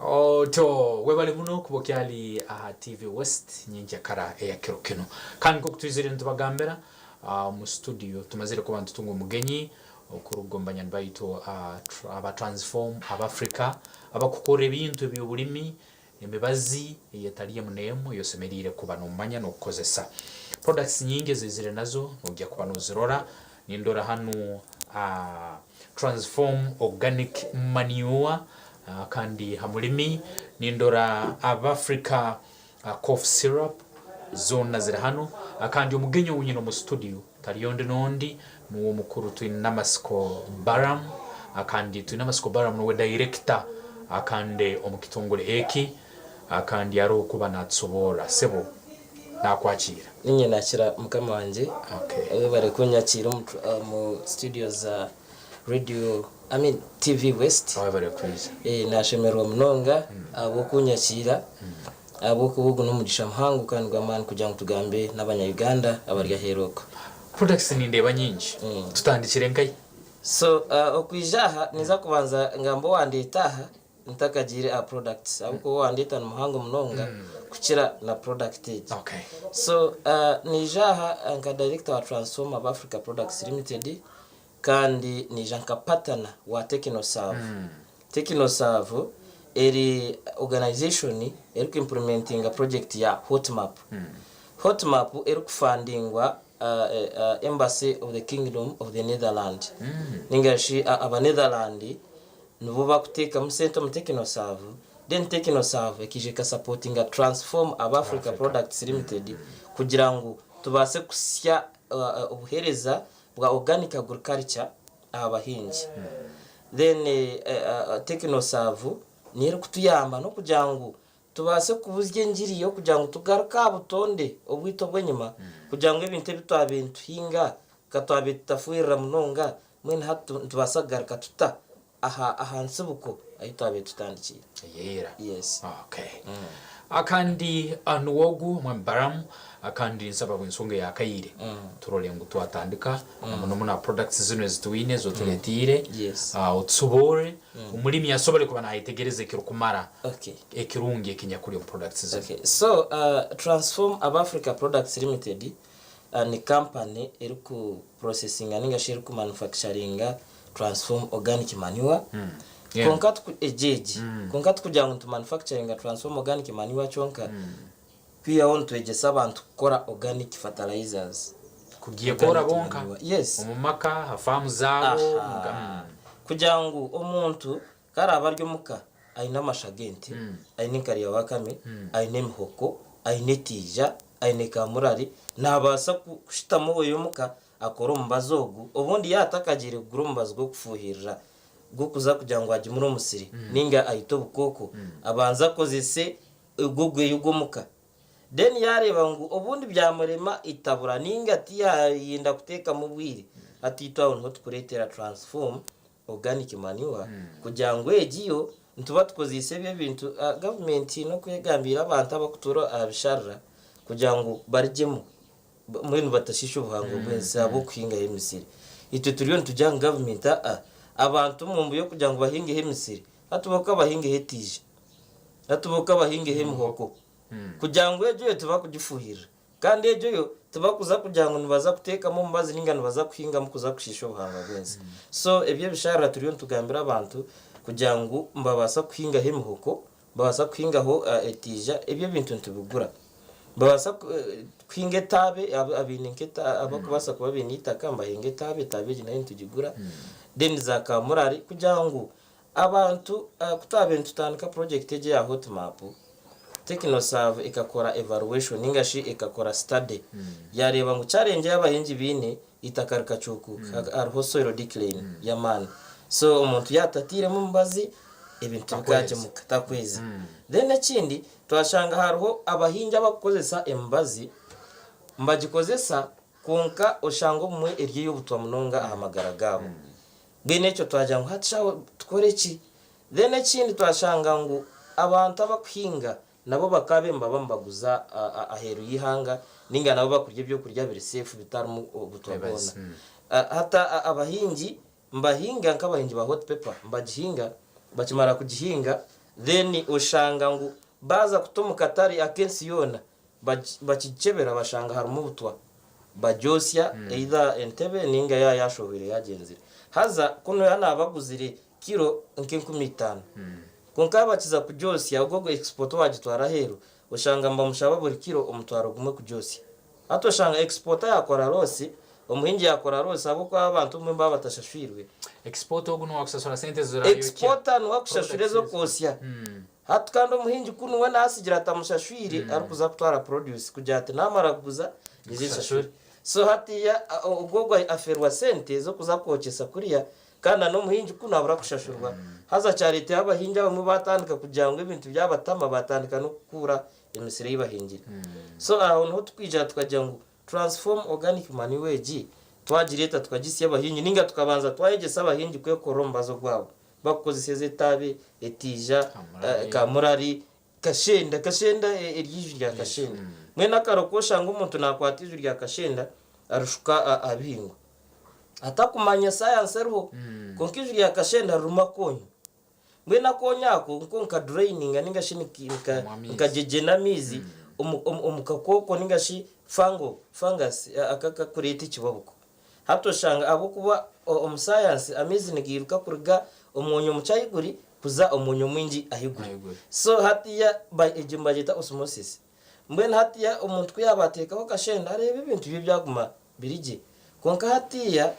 Otyo webale muno kuba okyali aha TV West nyenkyakara eya kiro kinu. Kandi nkoku twizire nitubagambira omu studio tumazire kuba nitutunga omugenyi okuruga omu banyani baitu aba Transform Abafrica abakukora ebintu eby'obulimi, emibazi eyetali emu n'emu eyosemeriire kuba nomanya n'okukozesa. Products nyingi ezaizire nazo nogya kuba nozirora. Nindora hanu Transform Organic Manure kandi ha mulimi nindora Abafrica Cough Syrup zoona ziri hanu kandi omugenyi ou nyine omu studio tari ondi n'ondi nuwe omukuru Twinamasiko Balaam kandi Twinamasiko Balaam nuwe director kandi omu kitongore eki kandi aroho kuba natusoborra. Sebo nakwakiira. Ninye nakira mukama wangye. Okay. Webare kunyakiira omu studio za radio I mean TV West. Webare kwija. Nashemererwa munonga ahabw'okunyakiira ahabw'okuba ogu n'omugisha muhango kandi gw'amaani kugira ngu tugambe n'abanya Uganda abari aheeru okwo. Products nindeeba nyingi. Tutandikire nkahi? So okwija aha ninza kubanza ngambe owandeeta aha ntakagiire aha products ahabw'okuba owandeeta ni muhango munonga kukira na product egi. Okay. So naija aha nka director wa Transform of Africa Products Limited kandi naija nka partner wa Technoserve. Technoserve eri organization eriku implementinga project ya Hotmap. Hotmap erikufandingwa Embassy of the Kingdom of the Netherland ninga shi aba Netherland nibo bakuteekamu sente omu Technoserve then Technoserve ekaija ekasapotinga Transform Abafrica Products Limited kugira ngu tubaase kusya obuheereza bwa organic agriculture aha bahingi. Then Technoserve niyo erikutuyamba n'okugira ngu Tubaase kubuzya engiri y'okugira ngu tugaruke aha butonde obwaitu obw'enyima kugira ngu ebintu ebi twabaire nituhinga ka twabaire tutafuhirira munonga, mbwenu hati nitubaasa kugaruka tuta aha aha ntsibuko ahu twabaire tutandikiire. Eyeera. Yes. Okay. Akandi nuwe ogu Omwami Balaam akandi nsaba habw'ensonga eya kaire turole ngu twatandika na muno muno aha products zinu ezi twine ezi otuletiire Yes. otusoborre omulimi asobole kuba nayetegereza ekirukumara Okay. ekirungi ekinyakuli omu products zinu. Okay. So, Transform Abafrica Products Limited ni company eriku processinga ninga shi eriku manufacturinga Transform Organic Manure. Yeah. Kwonka tuku egi egi. Kwonka tikugira ngu nitu manufacturinga Transform Organic Manure kyonka, kwihaho nitwegyesa abantu kukora organic fertilizers. Kugyekora Organic bonka manure. Yes. omu maka, ha faamu zaabo. Aha. Kugira ngu omuntu Ku araabe ari omuka aine amasha g'ente, aine enkari ya wakame, aine emihoko, aine etiija, aine kaamurari, naabaasa kushutama owe omuka akore omubazi ogu, obundi yaaba atakagiire kugura omubazi gw'okufuuhirira gw'okuza kugira ngu agimure omusiri nainga aite obukooko, abanze akozese ogwo ogweye ogw'omuka. Then yaareeba ngu obundi byamurema eitabura nainga tiyayenda kuteekamu obwire, hati itwe aho niho tukureetera transform organic manure kugira ngu egi yo nituba tukozeise ebi ebintu gavumenti eine oku egambiire abantu abakutuura aha bisharara kugira ngu barugyemu mbwenu batashiisha obuhangwa bw'ensi ahabw'okuhingaho emisiri. Itwe turiyo nitugira ngu gavumenti aa abantu omu mbu y'okugira ngu bahingeho emisiri hati bo kabahingeho etiija, hati bo kabahingeho emihoko kugira ngu egyo yo tibakugifuhirira. Kandi egyo yo tibakuza kugira ngu nibaza kuteekamu omubazi ninga nibaza kuhingamu kuza kushiisha obuhangwa bw'ensi. So ebyo ebisharara turiyo nitugambira abantu kugira ngu nibabaasa kuhingaho emihoko, nibabaasa kuhingaho etiija, ebyo ebintu nitubigura. Nibabaasa kuhinga etaabe abaine nk'eta abakubaasa kuba baine eitaka nibahinga etaabe, etaabe egi nayo nitugigura. Then za kamurari kugira ngu Abantu ku twabaire nitutandika purojekiti egi eya Hotmap, Technoserve ekakora evaluation ninga shi ekakora study yareeba ngu challenge ei abahingi baine eitaka rikacuukuuka hariho soil decline y'amaani so omuntu yaaba atatairemu mubazi ebintu tibikagyemuka takweza. Then ekindi twashanga hariho abahingi abakukozesa emibazi nibagikozesa kwonka oshanga obumwe eri ey'obutwa munonga aha magara gaabo. Mbwenu ekyo twagira ngu hati shaaha tukore ki? Then ekindi twashanga ngu abantu abakuhinga nabo bakaabe nibaba nibaguza aheeru y'eihanga ninga nabo bakurya ebyokurya biri safe bitarimu obutwa bwona. Hati abahingi nibahinga nk'abahingi ba hot pepper nibagihinga, bakimara kugihinga. Then oshanga ngu baaza kuta omu katare ak'ensi yoona bakigyebera bashanga harimu obutwa bagyosya either entebe ninga yaaba yashohweire yagyenzire. Haza kunu yaaba naaba aguzire kiro nk'enkumi itaano kwonka yaaba akiza kugyosya ogwo ogu exporter owagitwara aheeru oshanga nibamushaba buri kiro omutwaro gumwe kugyosya. Hati oshanga exporter yakora loss, omuhingi yakora loss ahabw'okuba abantu obumwe nibaba batashashwirwe. Exporter ogu niwe wakushashura sente ezirayokya. Exporter niwe akushashura ez'okwosya. Hati kandi omuhingi kunu we nasigira atamushashwire arikuza kutwara produce kugira ati namara kuguza nyije nshashure. So hatiya ogwo ogwo aferwa sente z'okuza kwokyesa kuriya kandi na n'omuhingi kunu abura kushashurwa. Haza kyaretera abahingi abamwe batandika kugira ngu ebintu byabatama batandika n'okukuura emisiri ei bahingire. So aho niho tukwija tukagira ngu Transform organic manure egi twagireeta tukagisya abahingi ninga tukabanza twayegyesa abahingi kwekorera omubazi ogwabo bakukozesa ezi etaabe, etiija, kamurari, kashenda, kashenda eryo iju rya kashenda. Mbwenu akaro ku oshanga omuntu nakwata iju rya kashenda arishuka aha bihingwa atakumanya sayansi eriho kwonka iju rya kashenda ririmu akoonyo. Mbwenu akoonyo ako nko nikadraininga ninga shi nikagyegyena amaizi omu kakooko ninga shi fungal, fungus aka akakureeta ekibabuko. Hati oshanga ahabw'okuba omu sayansi amaizi nigairuka kuruga omwonyo mukye ahaiguru kuza omwonyo mwingi ahaiguru. So hatiiya egyo nibagyeta osmosis. Mbwenu hatiiya omuntu ku yaaba ateekaho akashenda areeba ebintu bye byaguma biri gye. Kwonka hatiiya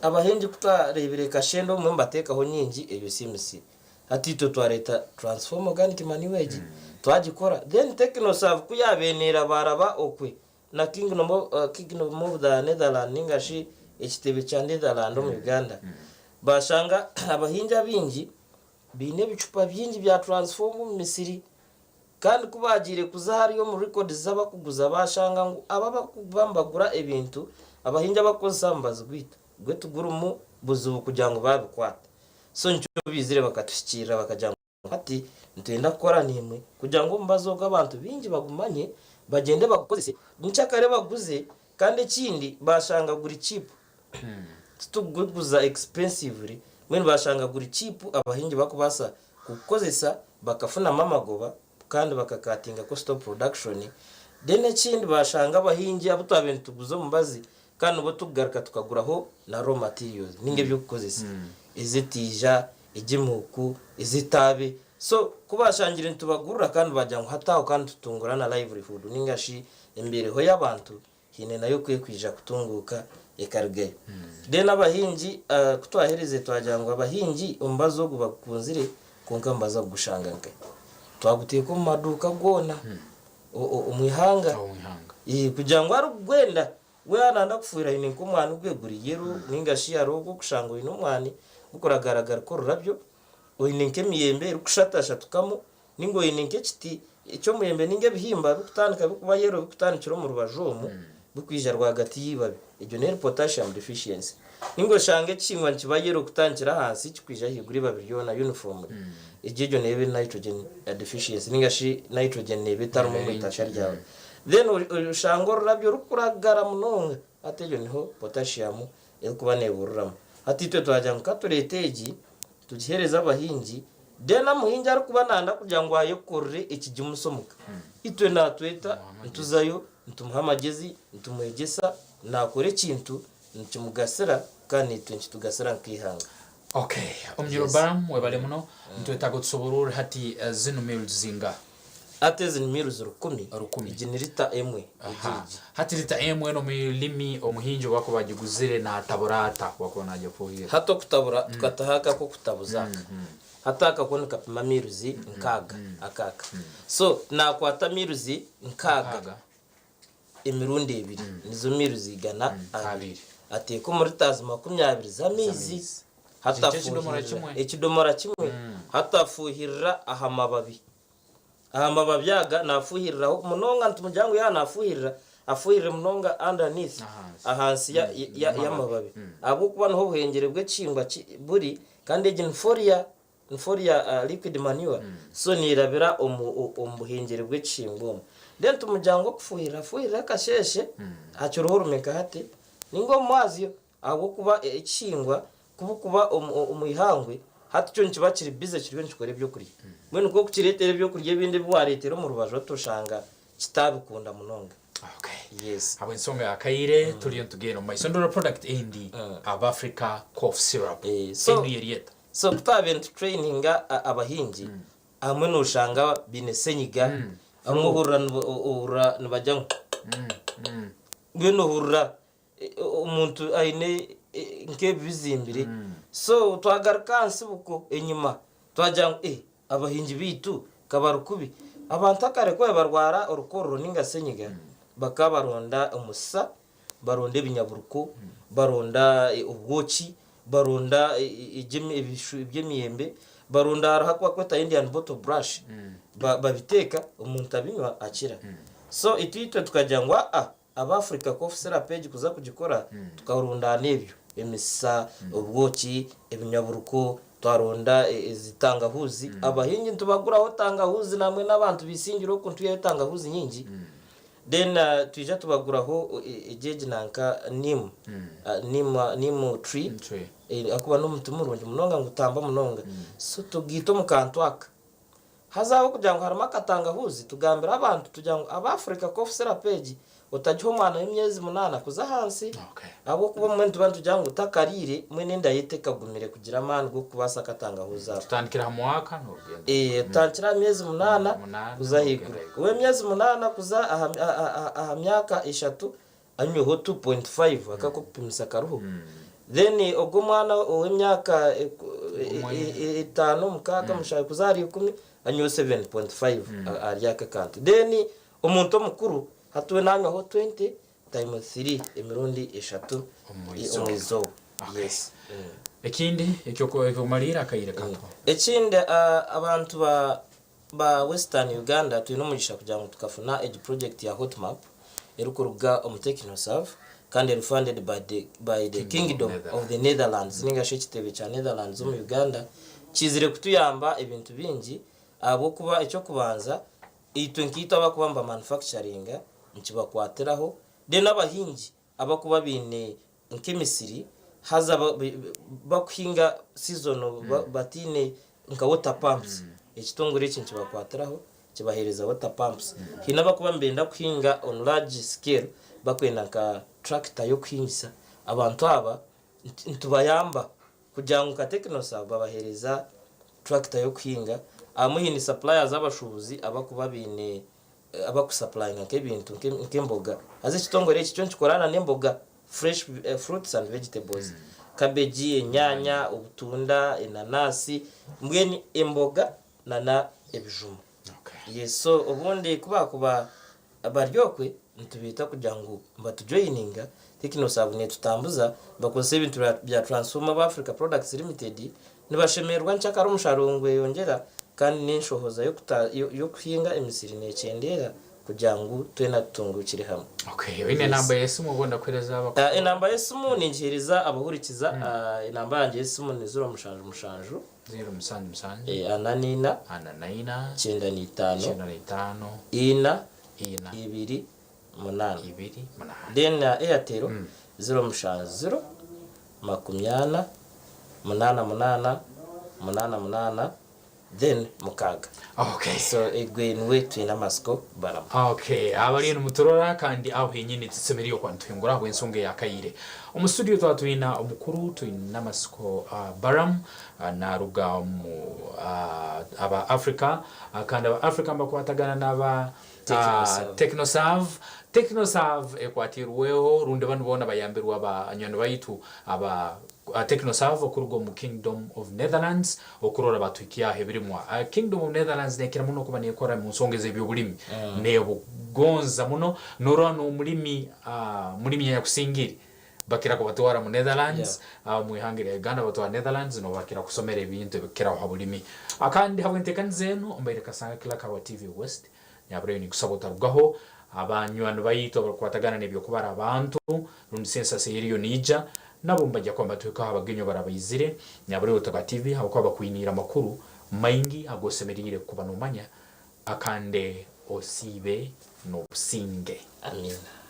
abahingi ku twareebire kashenda obumwe nibateekaho nyingi eyo si misiri. Hati itwe twareeta transform organic manure egi twagikora then Technoserve ku yaabeneera baaraba okwe na Kingdom of the Netherland ninga shi ekitebe kya Netherland omu Uganda, baashanga abahingi abaingi baine ebicupa bingi bya transform omu misiri. Kandi ku baagiire kuza hariya omu records z'abakuguza baashanga ngu abo abarikuba nibagura ebintu, abahingi abarikukozesa aha mubazi gwaitu, gwe tigurimu buzibu kugira ngu baabikwata. So nikyo baizire bakatuhikiirira bakagira ngu Hati nitwenda kukora naimwe kugira ngu omubazi ogu abantu baingi bagumanye, bagyende bagukozese, nkyakare baguze kandi ekindi baashanga guri cheap. Titukuguza expensively, mbwenu baashanga guri cheap abahingi bakubaasa kugukozesa bakafunamu amagoba kandi bakakatinga cost of production. Then ekindi baashanga abahingi abu twabaire nituguza omubazi kandi nibo tukugaruka tukaguraho na raw materials ninga eby'okukozesa ez'etiija, egy'emihuuku, ez'etaabe. So ku baashangire nitubagurira kandi baagira ngu hati aho ka nitutungura na livelihood ninga shi embeereho y'abantu haine nayo ku ekwija kutunguuka ekarugayo. Then abahingi ku twaherize twagira ngu abahingi omubazi ogu bagukunzire kwonka nibaza kugushanga nkahi? Twaguteeka omu maduuka goona omu ihanga kugira ngu arikugwenda we yaaba nayenda kufuhirira aine nk'omwani gwe guri yellow ninga shi hariho ogu orikushanga oine omwani gukuragaragara nk'orurabyo, oine nk'emiyembe erikushatashatukamu ninga oine nk'ekiti ky'omuyembe ninga ebihimba birikutandika birikuba yellow birikutandikira omu rubaju omu birikwija rwagati y'eibabi. Egyo n'eri potassium deficiency. Ninga oshange ekihingwa nikiba yellow kutandikira ahansi kikwija ahaiguru eibabi ryona uniformly. Egyo egyo neeba eri nitrogen deficiency ninga shi nitrogen neeba etarimu omu itaka ryawe. Then oshange orurabyo rukuragara munonga hati egyo niho potassium erikuba neeburiramu. Hati itwe twagira ngu ka tureete egi tugiheereze abahingi then omuhingi arikuba nayenda kugira ngu ayekorere ekigimusa omuka itwe natweta nituzayo nitumuha amagezi, nitumwegyesa nakora ekintu nikimugasira kandi naitwe nikitugasira nk'eihanga. Okay, Omunyoro Balaam webale muno, nitwetaaga otusobororre hati zinu mills zingaha? Hati ezi ni mills rukumi, Rukumi. egi ni lita emwe egi Aha. egi. Hati lita emwe enu omulimi omuhingi obu akuba agiguzire natabura ata obu akuba nagifuuhirra? Hati okutabura tukataho aka ak'okutabuza aka. Hati aka ko nikapima mills nkaaga aka aka. So nakwata mills nkaaga. Nkaaga. emirundi ebiri nizo miruzi 200 Abiri. ateeka omu litaazi 20 z'amaizi Z'amaizi. hati Kiri ky'ekidomora afuuhirira kimwe. ekidomora kimwe hati afuuhirira aha mababi aha mababi aga naafuuhiriraho munonga nitumugira ngu yaaba naafuuhirira afuuhirire munonga underneath Ahansi. ahansi ya- ya- Y'amababi. y'amababi ahabw'okuba niho obuhengyere bw'ekihingwa ki- buri kandi egi ni foliar Ni foliar liquid manure so neerabira omu omu buhengyere bw'ekihingwa omu. Then tumugira ngu okufuhirira fuhirira akasheeshe hakiriho orume nka hati ninga omu mwazyo ahabw'okuba ekihingwa ku bukuba omu omu ihangwe. Hati kyo nikiba kiri busy kiriyo nikikora ebyokurya. Mbwenu nk'okukireetera ebyokurya ebindi ebi waareetera omu rubaju oti oshanga kitaabikunda munonga. Okay. Yes. Habw'ensonga ya kaire turiyo nitugenda omu maiso. Ndora product endi Abafrica cough syrup. Eh, so- Enu eri eta? So ku twabaire nitutraininga abahingi, abamwe noshanga baine senyiga, abamwe ohurira ohurira nibagira ngu mbwenu ohurira omuntu aine nk'ebi bizimbire. So twagaruka aha nsibuko enyima twagira ngu eh abahingi baitu ka bari kubi. Abantu akare ku baabaire barwara orukororo nainga senyiga, bakaba baronda omusisa, baronda ebinyaburuko, baronda obwoki, baronda ebishu by'emiyembe, baronda hariho aku barikweta Indian bottle brush, babiteeka omuntu abinywa akira. So itwe itwe tukagira ngu aa Aba Africa Cough Syrup egi kuza kugikora tukarundaana ebyo, emisisa, obwoki, ebinyaburuko, twaronda ezi tangahuuzi. Abahingi nitubaguraho tangahuuzi namwe n'abantu bisingire oku nitwihayo tangahuuzi nyingi. Then twija tubaguraho egi egi nanka neem, neem neem tree ahakuba n'omuti murungi munonga nigutamba munonga. So tugaita omu kantu aka. Haza ahabw'okugira ngu harimu akatangahuuzi, tugambire abantu tugira ngu aba Africa Cough Syrup egi otagiha omwana w'emyezi munaana kuza ahansi ahabw'okuba obumwe nituba nitugira ngu takariire mbwenu enda ye tekagumire kugira amaani g'okubaasa akatangahuuzi ako. Tutandikira aha mwaka n'orugendo. Tutandikira aha myezi munaana kuza ahaiguru. Ow'emyezi munaana kuza aha myaka eshatu anyweho 2.5 aka ak'okupimisa kariho then ogwo omwana ow'emyaka etaano mukaaga mushanju kuza ahari ikumi anyweho 7.5 ahari aka akantu then omuntu omukuru hati we nanywaho 20 times 3 emirundi eshatu omu izooba. Yes. Ekindi eky'okumariira akaire kato. Ekindi abantu ba Western Uganda twine omugisha kugira ngu tukafuna egi project ya Hotmap erikuruga omu Technoserve kandi eri funded by the, by the Kingdom of the Netherlands ninga shi ekitebe kya Netherlands omu Uganda kiizire kutuyamba ebintu bingi ahabw'okuba eky'okubanza itwe nkaitwe abakuba niba manufacturinga nikibakwatiraho then abahingi abakuba baine nk'emisiri haza bakuhinga season bataine nka water pumps, ekitongore eki nikibakwatiraho kibahereza water pumps. Haine abakuba nibenda kuhinga on large scale bakwenda nka tractor y'okuhingisa, abantu aba nitubayamba kugira ngu nka Technoserve babahereza tractor y'okuhinga, abamwe haine suppliers abashubuzi abakuba baine abakusapurayinga nk'ebintu nk'emboga haza ekitongore eki kyo nikikora na n'emboga fresh fruits and vegetables cabbage, enyaanya, obutunda, enanasi mbwenu emboga na ebijuma. Yes so obundi ku baakuba bari okwe nitubeeta kugira ngu nibatujoyininga Technoserve neetutambuza nibakozesa ebintu bya Transform Africa Products Limited Nibashemererwa nkyakara omushaaruro nigweyongyera kandi n'enshohoza y'okuhinga emisiri nekyendeera kugira ngu twena tutunguukire hamwe. Okay, oine enamba y'esimu obu ndakuheereza abakutu? Enamba y'esimu ningiheereza abahurikiza. Enamba yangye y'esimu ni ziro mushanju mushanju. Ziro mushanju mushanju. Ana n'ina. Ana n'ina. Kyenda n'itaano. Kyenda n'itaano. Ina. Ina. Ibiri munaana. Ibiri munaana. Then Airtel ziro mushanju ziro. Makumyana, munaana munaana, munaana munaana, then mukaaga. Okay. So egwe niwe twine amatsiko baramu. Okay, abariyo nimuturora kandi aho henyini tusemereire okuba nituhingura ahabw'ensonga eya kaire. Omu studio twaba twina omukuru Twinamatsiko Balaam naruga omu aba Africa kandi aba Africa nibakwatagana naba Technoserve. Technoserve ekwatirweho rundi banu boona bayambirwe abanywani baitu aba Technoserve okuruga omu Kingdom of Netherlands okurora batuhikyaho ebirimwa. Kingdom of Netherlands nekira muno kuba nekora mu nsonga ez'ebyobulimi. Nebugonza muno norora n'omulimi mulimi anyakusingire Bakira kubatwara mu Netherlands, omu ihanga erya Uganda batwara Netherlands nuho bakira kusomera ebintu ebikukiraho ha bulimi. Kandi habw'entekaniza enu, mbaire Kasanga Clark habwa TV West, nyabureyo ninkusaba otarugaho. Abanywani baitu abarukukwatagana n'eby'okubara abantu rundi census eyeriyo niija, nabo nibaija kuba nibatuhikaho abagenyi obu baraaba baizire. Nyabureyo otaba TV habwokuba bakwiniire amakuru maingi agu osemeriire kuba nomanya akande osiibe n'obusinge. Amiina.